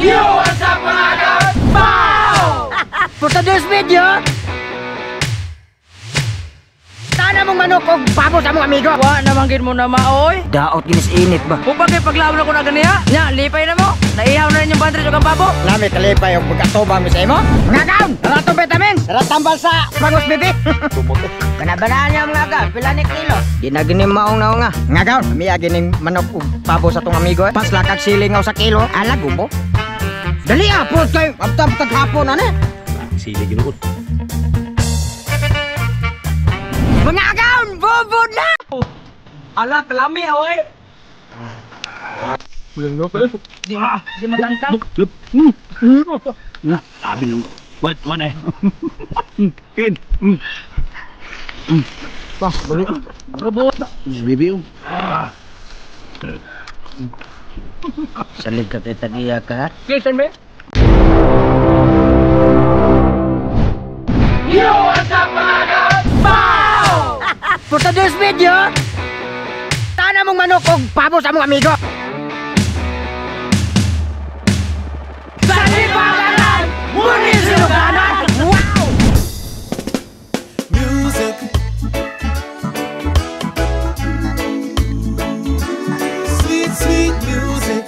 Yo, what's up mga kaon? Bow! For today's video, tana mong manok og babo sa mong amigo. Wa naman gid mo na maoy. Daot ginis init ba? Kung bakit paglaom na ko na ganiya? Nya, lipay na mo. Naihaw na ninyong bandre og babo. Lami kalipay og pag-atubang mi sa imo. Mga kaon, tara tong vitamins. Tara tambal sa bangos bibi. Kanabanaan niya mga kaon, pila ni kilo. Di na gini maong naong nga. Mga kaon, miya gining manok og babo sa tong amigo. Paslakag siling sa kilo. Ala gumbo. Dali ah, pod kay abtab taghapon ani. Sili ginuot. Mga kaon, bobo na. Ala, kalami oy. Di di matangkang. Sabi nung what what eh. Kin. Bah, bali. Robot. Bibi. Salig ka tagiya ka. Jason be. Yo, what's up mga kaon? Bow! For today's video, tana mong manok og babo sa mong amigo. Sa Libaganan, muni sinuganan! Wow! Music. Sweet, sweet music.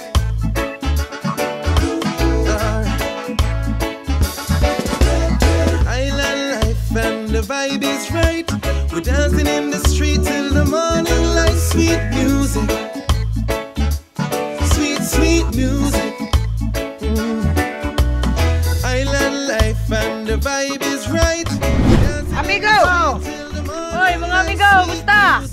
Island life and the vibe is right. We're dancing in the street till the morning light. Sweet music. Sweet, sweet music. Island life and the vibe is right. We're dancing Amigo! till the morning Oy, mga amigo, musta?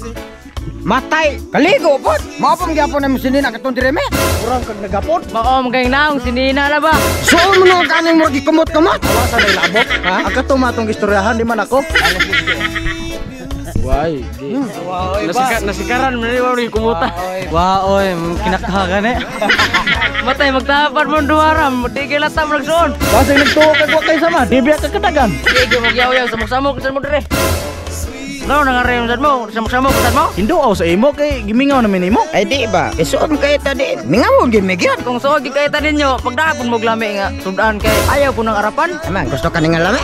Matay! Kaligo po! Mao pa magyapon na mo sinina katong direme. Kurang kag nagapon. Mao mga naong sinina na ba? Suon mo nung kaning murag gikumot-kumot. Wa sa labot. Ha? Ang kato matong istoryahan di man ako. Why? Nasikaran man ni wa ni kumuta. Wa oy, kinakaha gani. Matay magtapan mo duharam, di kay latam nagsuon. Basig nagtuo kag wa kay sama, di biya ka kadagan. Sige magyaw-yaw samok-samok sa mo dire. No, nangareyon sad mo, samok-samok sad mo. Hinduaw sa imo kay gimingaw na minimo. Ay di ba? Isuon kay ta di. Mingawon gyud mi gyud. Kung suod gid kay ta ninyo, pagdapon mo glami nga sudan kay ayaw ko ng arapan. Aman, gusto ka ning lami?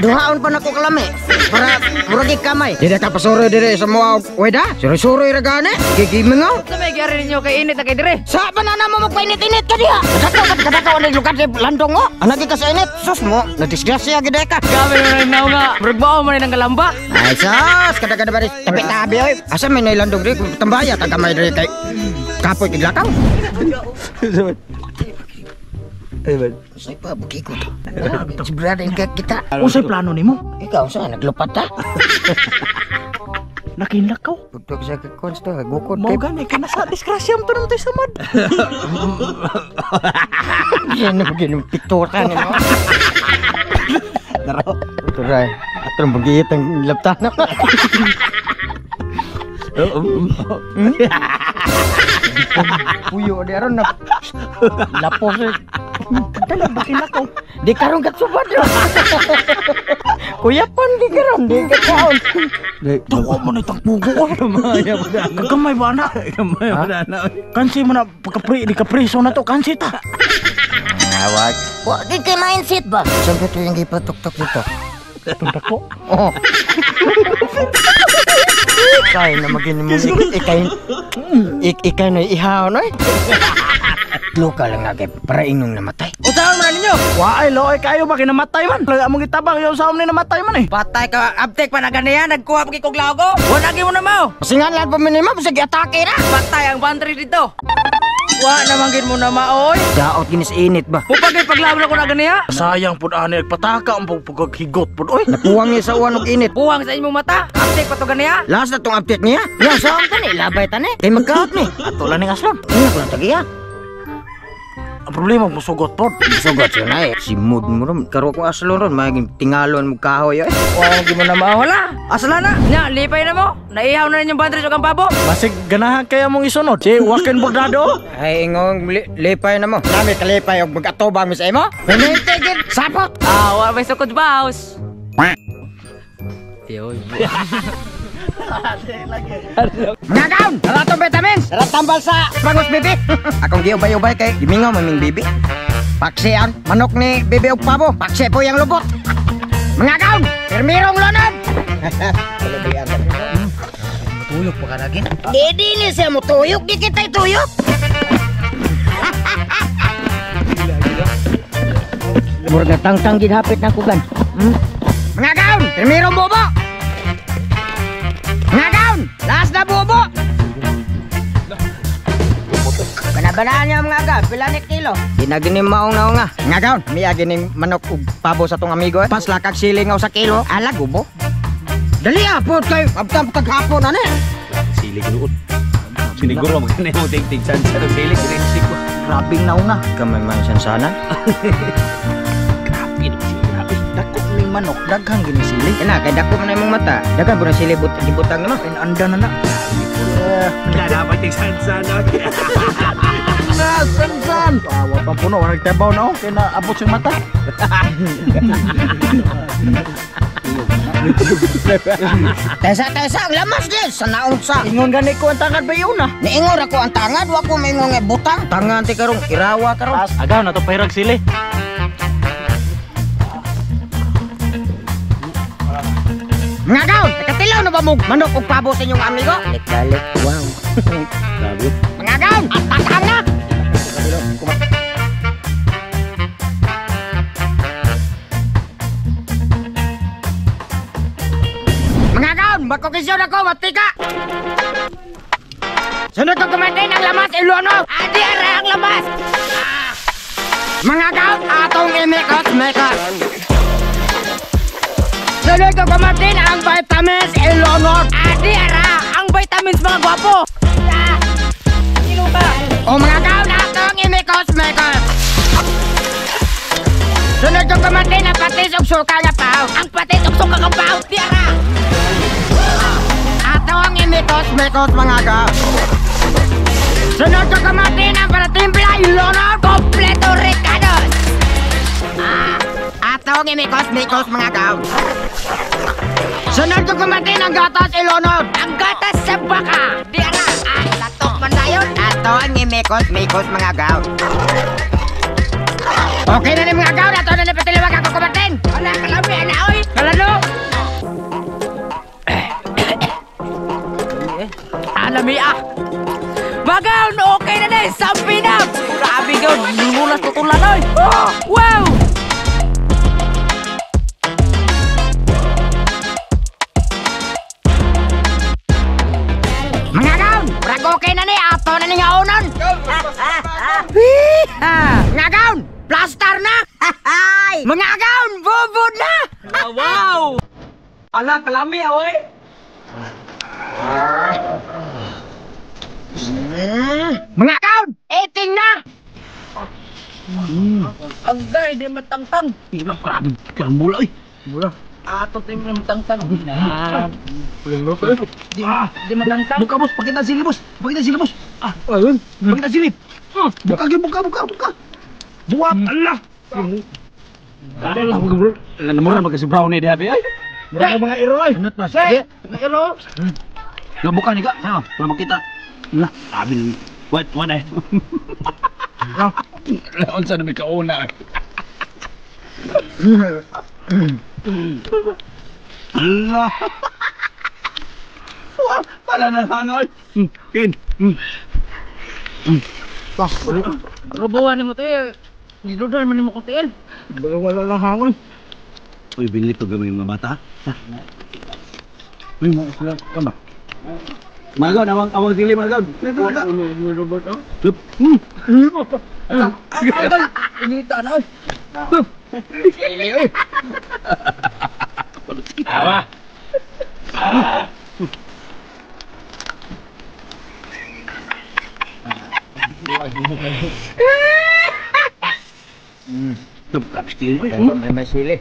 Duhaon pa nako kalami. Para murag kamay. Di ka pasuroy dire sa mga weda. Suroy-suroy ra gani. Gigimingaw. Sa may gyari ninyo kay init na kay dire. Sa banana mo magpainit-init ka diha. Kadako kadako ani lugar di landong mo. Anagi ka sa init. Sus mo, nadisgrasya gid ka. Gabi mo nang naong nga, murag mao man nang galamba. Ay sus, kada-kada ba tabi-tabi oy. Asa may nailandong diri tambaya ta gamay diri kay kapoy tiglakaw. Say pa buki ko. Si brother ka kita. Unsay plano nimo? Ikaw sa naglupat ta? Nakinlakaw. Pugtog sa kakons to, gukod Mao gani kay nasa disgrasya mo to naman tayo samad. Yan na bagay ng piktura nimo. Daro. Turay, atong bagiyit ang laptana. Puyo di aron na lapos. Dala ba kinlakaw? Di karon katsubad. Kuya pan di karon di kaon. Tuwa mo na itang pugo. Kagamay ba na? Gamay ba na? Kansi mo na pagkapri, di kapriso na to, kansi ta. Awag. Wa di kay mindset ba? Saan ko yung gipatuktok dito? Itong dako. Oh. Ikay na maging mo. Ikay, ikay na ihaw no eh. Lokal lang nga kay para inong namatay. Usaon man ninyo? Waay, loy kayo ba kinamatay man? Laga mong gitabang yung sa ni namatay man eh. Patay ka, abtek pa na ganiya, nagkuha pa kay kog lago. Wala gyud mo na mao. Pasingan lang pa minima, bisag atake na. Patay ang pantry dito. Wa naman gid mo na maoy. Daot ginis init ba? Mupagay paglaom na ko na ganiya. Sayang pud ani nagpataka ang paghigot pud oy. Napuwang niya sa uwan og init. Buwang sa inyong mata. Abtek pa to ganiya. Last na tong update niya. Ya, saan ta ni? Labay ta ni. Kay magkaot ni. Ato lang ning aslon. Ingat ko lang tagiya. Ang problema musugot pod. Sugot siya na eh. Si mood mo ron. Karo ko aslon ron. Maging tingalon mo kahoy eh. Wa gid mo na mao wala. Asla na. Nya, lipay na mo. Naihaw na ninyong bandre sa babo. Basig ganahan kaya mong isunod. Si Joaquin Bordado. Ay, ingong lipay na mo. Nami kalipay og mag-atubang mi sa imo. Pinitigid. Sapot. Ah, wa may sukod baos. Yoy. Mga kaon, naratong vitamins, naratambal sa Prangos Bibi. Akong giubay-ubay kay gimingaw maming bibi. Paksi ang manok ni bibi og pabo, paksi po yang lubot. Mga kaon, pirmirong lunod. Tuyok pa ka lagi. Di dili siya mo tuyok, di kita tuyok. Murag na tangtang gid hapit na kugan. Mga kaon, pirmirong bobo. Mga kaon, last na bobo. Banabanaan niya mga ka, pila ni kilo. Di na gini maong naong nga. Mga kaon, miya gining manok ug pabo sa tong amigo. Paslakag siling sa kilo, ala gubo. Dali ah, po kayo, abtang taghapon ani. Sili ginuot. Siniguro magkana mo tig-tig sansa ng sili diretso ko. Grabing nauna. Kamay man sansana. Grabe na sili. Grabe. Dako ning manok daghang gini sili. Kana kay dako man imong mata. Daghan po na sili but gibutang naman. Anda na na. Wala dapat tig sansa na. Na sansan. Wa pa puno wala nagtabaw na oh kay naabot siyang mata. Tesa-tesa ang lamas din sa naong sa. Ingon gani ko ang tangad ba yun ah. Niingon ra ko ang tangad, wa ko maingon nga butang. Tangan ti karong irawa karon. Agaw na to pairag sili. Mga kaon, nakatilaw na ba mo manok og pabo sa inyong amigo? Balik-balik, wow. Grabe. Mga kaon, atakang na. Mga kaon, magkokisyon ako, matika. Sunod ko kumain ang lamas, iluno. Adi ara ang lamas. Mga kaon, atong imikot-mikot. Sunod ko kumain ang vitamins, iluno. Adi ara Ang vitamins mga gwapo. O mga kaon, atong imikot-mikot. Sunod ko kumain ang patis ug suka nga paw. Ang patis ug suka nga paw, di ara. Atong imikot-mikot mga kaon. Sunod ko kumain ang paratimpla, iluno. Kompleto recados. Atong imikos-mikos mga kaon. Sunod ko kumain ang gatas ilunod. Ang gatas sa baka. Di ara. Ay, latok man dayon. Ato ang imikos-mikos mga kaon. Okay na ni mga kaon, ato na ni patiliwag ako kumain. Wala kalami ana oy. Kalano? Alami ah. Bagaw, okay na na eh. Sampi na. Grabe gaw, lumulas tutulan oy. Oh, wow. Mga kaon, brag okay na ni, ato na ni nga unon. Mga kaon, plaster na. Mga kaon, bubod na. Wow. Ala, kalami oy. Mga kaon, eating na. Ang day, di matangtang. Grabe, kambula oy. Bula. Ato tayo mo matangtang. Na. Di matangtang. Buka boss, pakita sili boss. Pakita sili boss. Ah, ayun. Pakita sili. Buka gyud, buka, buka, buka. Buwak, Allah. Allah, bro. Namura magka si Brownie diha ay. Mura mga iro ay. Mga iro. Buka ni ka. Ha, para makita. Lah, sabi what what ay. Unsa na may kauna. Allah. Wah, pala na hangoy. Kin. Rubuhan mo tayo. Gidudan man nimo ko tiil. Wala lang hangoy. Uy, binili ko gamay mga bata. Uy, mga sila ka ba? Magaw, awang awang sili magaw. Inita na oy. Awa. May sili.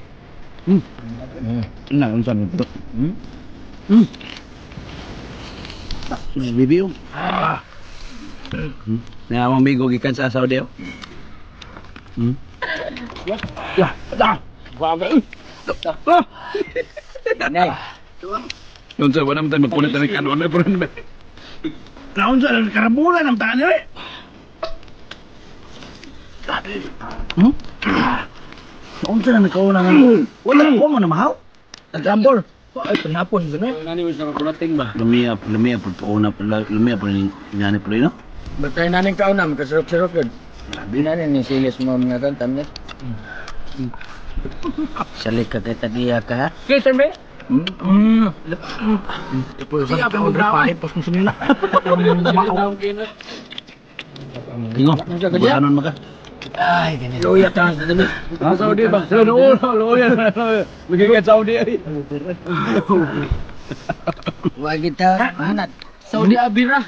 Nah, unsa ni to? Bibi yung. Na among migo gikan sa Saudi. Ya, dah. Bagay. Nay. Yun sa, wala naman tayo magkulit na ng kanon. Naon sa, karabulan ang taan niya eh. Grabe. Naon sa na nagkauna nga. Wala, huwag mo na mahaw. Nag-ambol. Ay, panapon, gano'n. Nani mo siya kakulating ba? Lumiya, lumiya po una, lumiya po ni po no? Batay naning kauna, makasarap-sarap yun. Grabe na rin, silis mo mga kan, tamit. Salik ka kay tagiya ka, ha? Okay, sir, be. Siya, pero pahit, pas kung sinila. Tingo, buhanon maka. Ay, ganito. Luya ta. Saudi ba? Saudi, Magiging Saudi ay. Wag kita, hanat. Saudi Abira.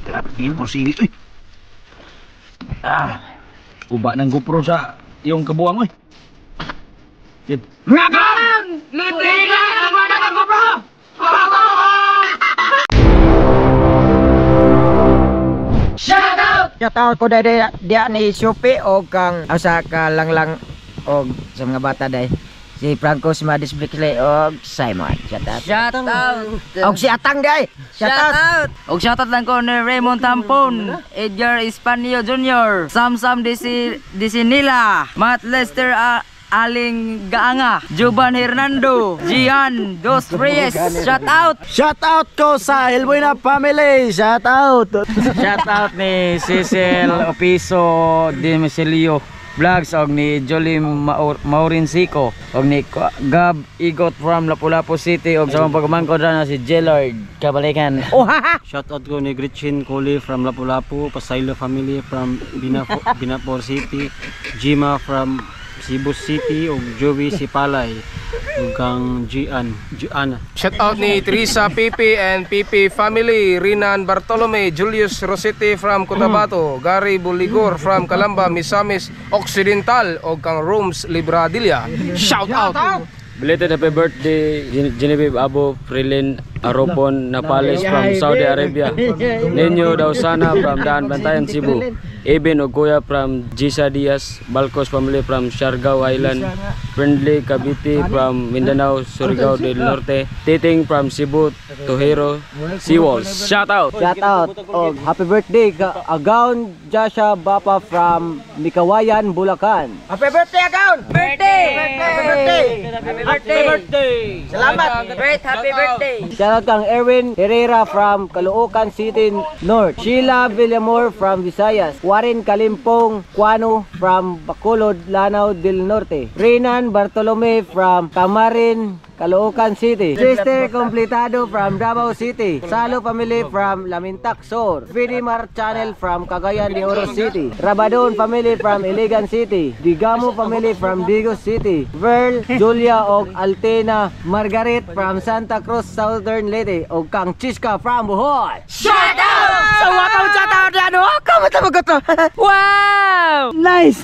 Grabe, tingin po sili. Uy. Ah, uba ng GoPro sa iyong kabuang, uy. Yan. Ngagang! Litingan ang mga GoPro! Shout out ko dahil diya ni Sophie o kang asa ka langlang og sa mga bata dahil si Franco si Madis Bickley og Simon. Shout out. Shout out. Og si Atang dahil. Shout Shout out. out. Og shout out lang ko ni Raymond Tampon, Edgar Hispanio Jr., Samsam Disinila, Matt Lester Aling Gaanga, Juban Hernando, Gian Dos Reyes. Shout out. Shout out ko sa Elbuena family. Shout out. Shout out ni Cecil Opiso Dimisilio Vlogs og ni Jolie Maurincico og ni Gab Igot from Lapu-Lapu City og sa mga pagmangkod na si Jelard Kabalikan. Oh ha ha. Shout out ko ni Gretchen Cole from Lapu-Lapu, Pasaylo family from Binapor City, Jima from Cebu City ug Joey Sipalay ug kang Gian, Gianna. Shout out ni Teresa Pipi and Pipi family, Rinan Bartolome, Julius Rosete from Cotabato, Gary Buligor from Calamba, Misamis Occidental og kang Rooms Libradilla. Shout out. Belated happy birthday Genevieve Abo Frilin Aropon Napales from Saudi Arabia. Ninyo Dausana from Daan Bantayan Cebu. Eben Ogoya from Gisa Diaz, Balcos family from Siargao Island, Friendly Cavite from Mindanao, Surigao del Norte, Titing from Cebu, Tohero, Seawalls. Shout out! Shout out. Og happy birthday ka Agaon Jasha Bapa from Mikawayan, Bulacan. Happy birthday, Agaon! Birthday! Happy birthday! Happy birthday! Salamat! Great happy birthday! Shout out kang Erwin Herrera from Caloocan City North, Sheila Villamor from Visayas, Warren Kalimpong Cuano from Bacolod, Lanao del Norte, Renan Bartolome from Camarin, Caloocan City, Sister Completado from Davao City, Salo family from Lamintac Sur, Fidimar Channel from Cagayan de Oro City, Rabadon family from Iligan City, Digamo family from Digos City, Verl, Julia og Altena Margaret from Santa Cruz, Southern Leyte, og kang Chiska from Bohol. Shout out! So, watang shout out na ano? Kamu tama ko to. Wow! Nice!